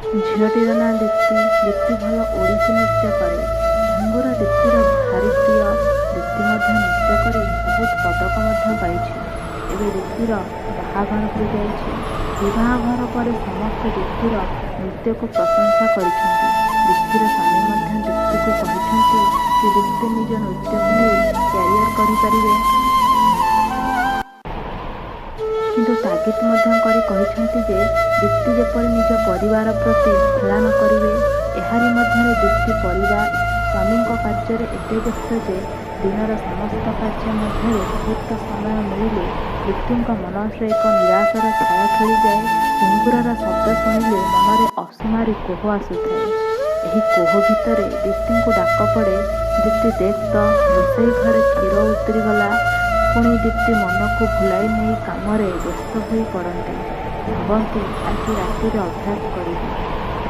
ଝିଅଟିର ନାଁ ଦୀପ୍ତି। ଦୀପ୍ତି ଭଲ ଓଡ଼ିଶୀ ନୃତ୍ୟ କରେ। ଘୁଙ୍ଗୁର ଦୀପ୍ତିର ଭାରି ପ୍ରିୟ। ଦୀପ୍ତି ମଧ୍ୟ ନୃତ୍ୟ କରି ବହୁତ ପଦକ ମଧ୍ୟ ପାଇଛି। ଏବେ ଦୀପ୍ତିର ବାହାଘର ହୋଇଯାଇଛି। ବିବାହଘର ପରେ ସମସ୍ତେ ଦୀପ୍ତିର ନୃତ୍ୟକୁ ପ୍ରଶଂସା କରିଛନ୍ତି। ଦୀପ୍ତିର ସ୍ୱାମୀ ମଧ୍ୟ ଦୀପ୍ତିକୁ କହିଛନ୍ତି ଯେ ଦୀପ୍ତି ନିଜ ନୃତ୍ୟକୁ ନେଇ କ୍ୟାରିଅର ଗଢ଼ିପାରିବେ। କିନ୍ତୁ ତାଗିଦ୍ ମଧ୍ୟ କରି କହିଛନ୍ତି ଯେ ଦୀପ୍ତି ଯେପରି ନିଜ ପରିବାର ପ୍ରତି ହେଳା ନ କରିବେ। ଏହାରି ମଧ୍ୟରେ ଦୀପ୍ତି ପରିବାର, ସ୍ୱାମୀଙ୍କ କାର୍ଯ୍ୟରେ ଏତେ ବ୍ୟସ୍ତ ଯେ ଦିନର ସମସ୍ତ କାର୍ଯ୍ୟ ମଧ୍ୟରେ ମୁହୂର୍ତ୍ତ ସମୟ ମିଳିଲେ ଦୀପ୍ତିଙ୍କ ମନରେ ଏକ ନିରାଶାର ଛାୟା ଖେଳିଯାଏ। ଘୁଙ୍ଗୁରର ଶବ୍ଦ ଶୁଣିଲେ ମନରେ ଅସୁମାରୀ କୋହ ଆସୁଥାଏ। ଏହି କୋହ ଭିତରେ ଦୀପ୍ତିଙ୍କୁ ଡାକ ପଡ଼େ, ଦୀପ୍ତି ଦେଖ୍ ତ ରୋଷେଇ ଘରେ କ୍ଷୀର ଉତୁରିଗଲା। ପୁଣି ଦୀପ୍ତି ମନକୁ ଭୁଲାଇ ନେଇ କାମରେ ବ୍ୟସ୍ତ ହୋଇ ପଡ଼ନ୍ତି। ଭାବନ୍ତି ଆଜି ରାତିରେ ଅଭ୍ୟାସ କରିବି।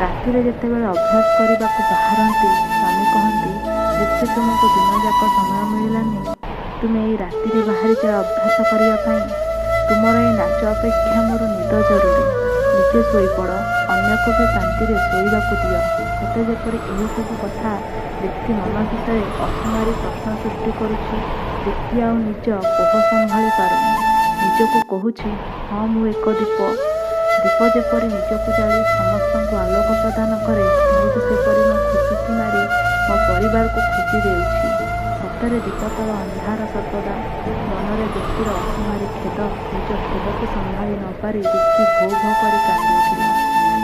ରାତିରେ ଯେତେବେଳେ ଅଭ୍ୟାସ କରିବାକୁ ବାହାରନ୍ତି ସ୍ୱାମୀ କହନ୍ତି, ଦୀପ୍ତି ତୁମକୁ ଦିନଯାକ ସମୟ ମିଳିଲାନି, ତୁମେ ଏଇ ରାତିରେ ବାହାରିଯାଅ ଅଭ୍ୟାସ କରିବା ପାଇଁ। ତୁମର ଏ ନାଚ ଅପେକ୍ଷା ମୋର ନିଦ ଜରୁରୀ। ନିଜେ ଶୋଇପଡ଼, ଅନ୍ୟକୁ ବି ଶାନ୍ତିରେ ଶୋଇବାକୁ ଦିଅ। ସତେ ଯେପରି ଏହିସବୁ କଥା ଦୀପ୍ତି ମନ ଭିତରେ ଅସୁମାରୀ ପ୍ରଶ୍ନ ସୃଷ୍ଟି କରୁଛି। ଦୀପ୍ତି ଆଉ ନିଜ କୋହ ସମ୍ଭାଳି ପାରୁନି। ନିଜକୁ କହୁଛି, ହଁ ମୁଁ ଏକ ଦୀପ। ଦୀପ ଯେପରି ନିଜକୁ ଜାଳି ସମସ୍ତଙ୍କୁ ଆଲୋକ ପ୍ରଦାନ କରେ, ମୁଁ ବି ସେପରି ମୋ ଖୁସିକି ମାରି ମୋ ପରିବାରକୁ ଖୁସି ଦେଉଛି। ସତରେ ଦୀପ ତଳ ଅନ୍ଧାର ସର୍ବଦା। ମନରେ ଦୀପ୍ତିର ଅସୁମାରୀ ଖେଦ। ନିଜ ଖେଦକୁ ସମ୍ଭାଳି ନ ପାରି ଦୀପ୍ତି ଭୋ ଭୋ କରି କାନ୍ଦି ଉଠିଲା।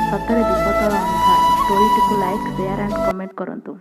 ସତରେ ଦୀପ ତଳ ଅନ୍ଧାର। ଷ୍ଟୋରିଟିକୁ ଲାଇକ୍, ସେୟାର ଆଣ୍ଡ କମେଣ୍ଟ କରନ୍ତୁ।